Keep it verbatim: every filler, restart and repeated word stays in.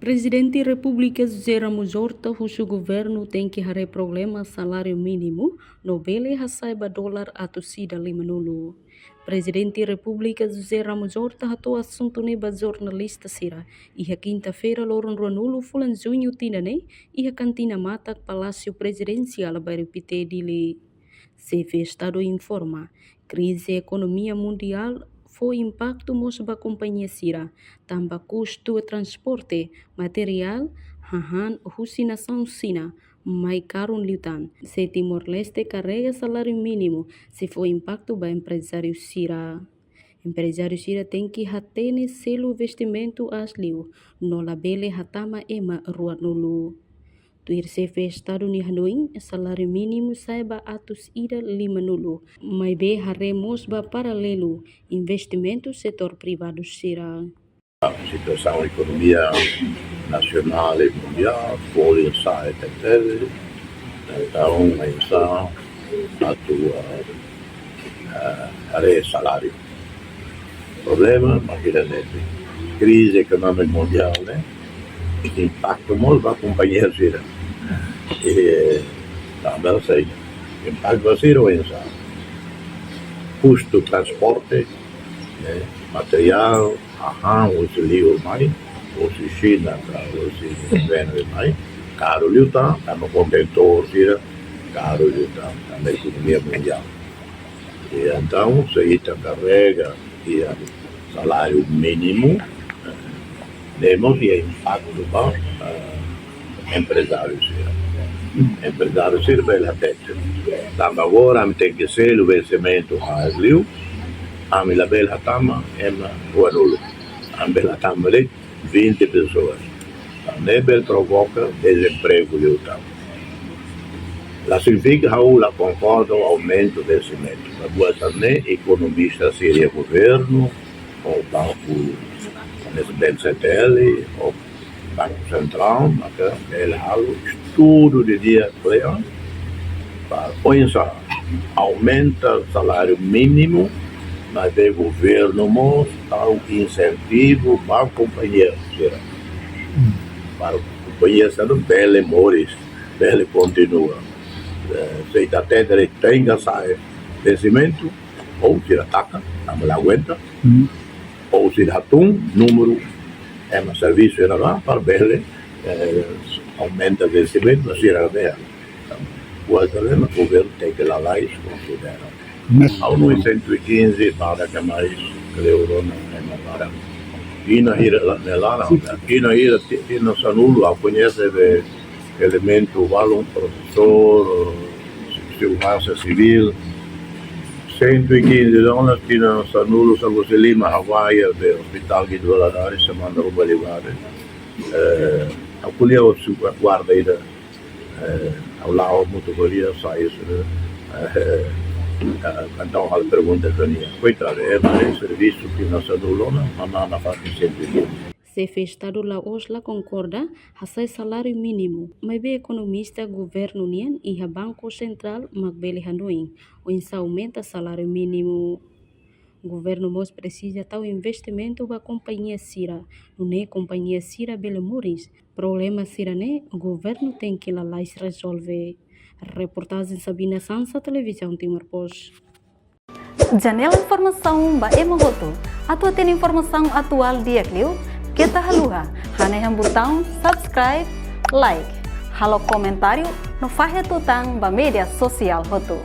Prezidente Repúblika José Ramos Horta husu governu tenke haree problema saláriu mínimu no bele hasa'e ba dolar atus ida limanulu. Prezidente Repúblika José Ramos Horta hato'o asuntu ne'e ba jornalista sira iha kinta-feira loron ruanulu fulan juñu tinan ne'e iha kantina matak Palásiu Prezidensiál Bairru Pité, Dili. Xefe Estadu informa, krize ekonomia mundiál fó impaktu mós ba kompañia sira, tanba kustu transporte, materiál, hahán husi nasaun Xina mai karun liután. Se Timor-Leste karrega saláriu mínimu sei fó impaktu ba emprezáriu sira. Emprezáriu sira tenke hatene selu investimentu aas liu, no labele hatama ema ruanulu. Tuir xefe Estadu nia hanoin, saláriu mínimu sa'e ba atus ida limanulu, maibé haree mós ba paralelu investimentu setór privadu sira. Situasaun ekonomia nasionál i mundiál, folin sa'e tebetebes, entaun, oinsá atu, ah, ah, haree saláriu. Problema, imajina ne'e, krize ekonómika mundiál ne'e, impaktu mós ba kompañia sira. I, tanba saida, impaktu ba sira oinsá. Kustu transporte, ne'e, materiál, hahán, husi liur mai, husi Xina, ka husi Venezuela mai, karu liután, tanba kontentór sira, karu liután, tanba ekonomia mundiál. I entaun, se ita karrega iha saláriu mínimu, eh, ne'e mós iha impaktu ba, eh, emprezáriu sira. Emprezáriu sira bele hatete. Tanba agora, ami tenke selu vensimentu aas liu, ami labele hatama ema ruanulu. Ami bele hatama de'it vinte pessoas. Entaun ne'e bele provoka dezempregu liután. La signifika ha'u la konkorda ho aumentu vensimentu. Maibé buat sira-ne'e ekonomista sira iha governu, ou banku, hanesan B C T L, ou Banku Sentrál, maka bele halo estudu didi'ak kle'an, para oinsá aumenta saláriu mínimu, maibé governu mós tau insentivu ba kompañia sira. Para kompañia sira bele moris, bele kontinua. Eh, se ita hatete tenke sa'e vensimentu, ou sira taka, tanba la aguenta, ou sira hatún númeru ema servisu iha ne'ebá para bele, eh, aumenta vensimentu, sira bele. Buat sira-ne'e governu tenke lalais konsidera. Ha'u hanoin cento e quinze para ke mais kleur ona ema para. Tinan hira la, ne'e laran, tinan hira, ti-, tinan sanulu, ha'u koñese be elementu balun, profesór, seguransa sivíl. Cento e quinze dólares, tinan sanulu, São José Lima, Hawaii, be Hospital Guido Valadares, semana Rubaliware. Eh, ha'u ko'alia ho su-, guarda ida, eh, ha'u la'o hamutuk ho nia, sai, eh, eh, entaun halo pergunta ba nia. Koitadu, eh, ba servisu tinan sanulu ona, manán nafatin cento e quinze. Xefe Estadu la'ós la konkorda hasa'e saláriu mínimu, maibé ekonomista governu nian iha Banku Sentrál mak bele hanoin oinsá aumenta saláriu mínimu. Governu mós presiza tau investimentu ba kompañia sira, nune'e kompañia sira bele moris. Problema sira-ne'e governu tenke lalais rezolve. Reportajen Sabina Sansa, Televizaun Timor Post. Janela informasaun ba ema hotu. Atu hatene informasaun atuál di'ak liu, keta haluha hanehan butaun subscribe, like, halo komentáriu no fahe tutan ba média sosiál hotu.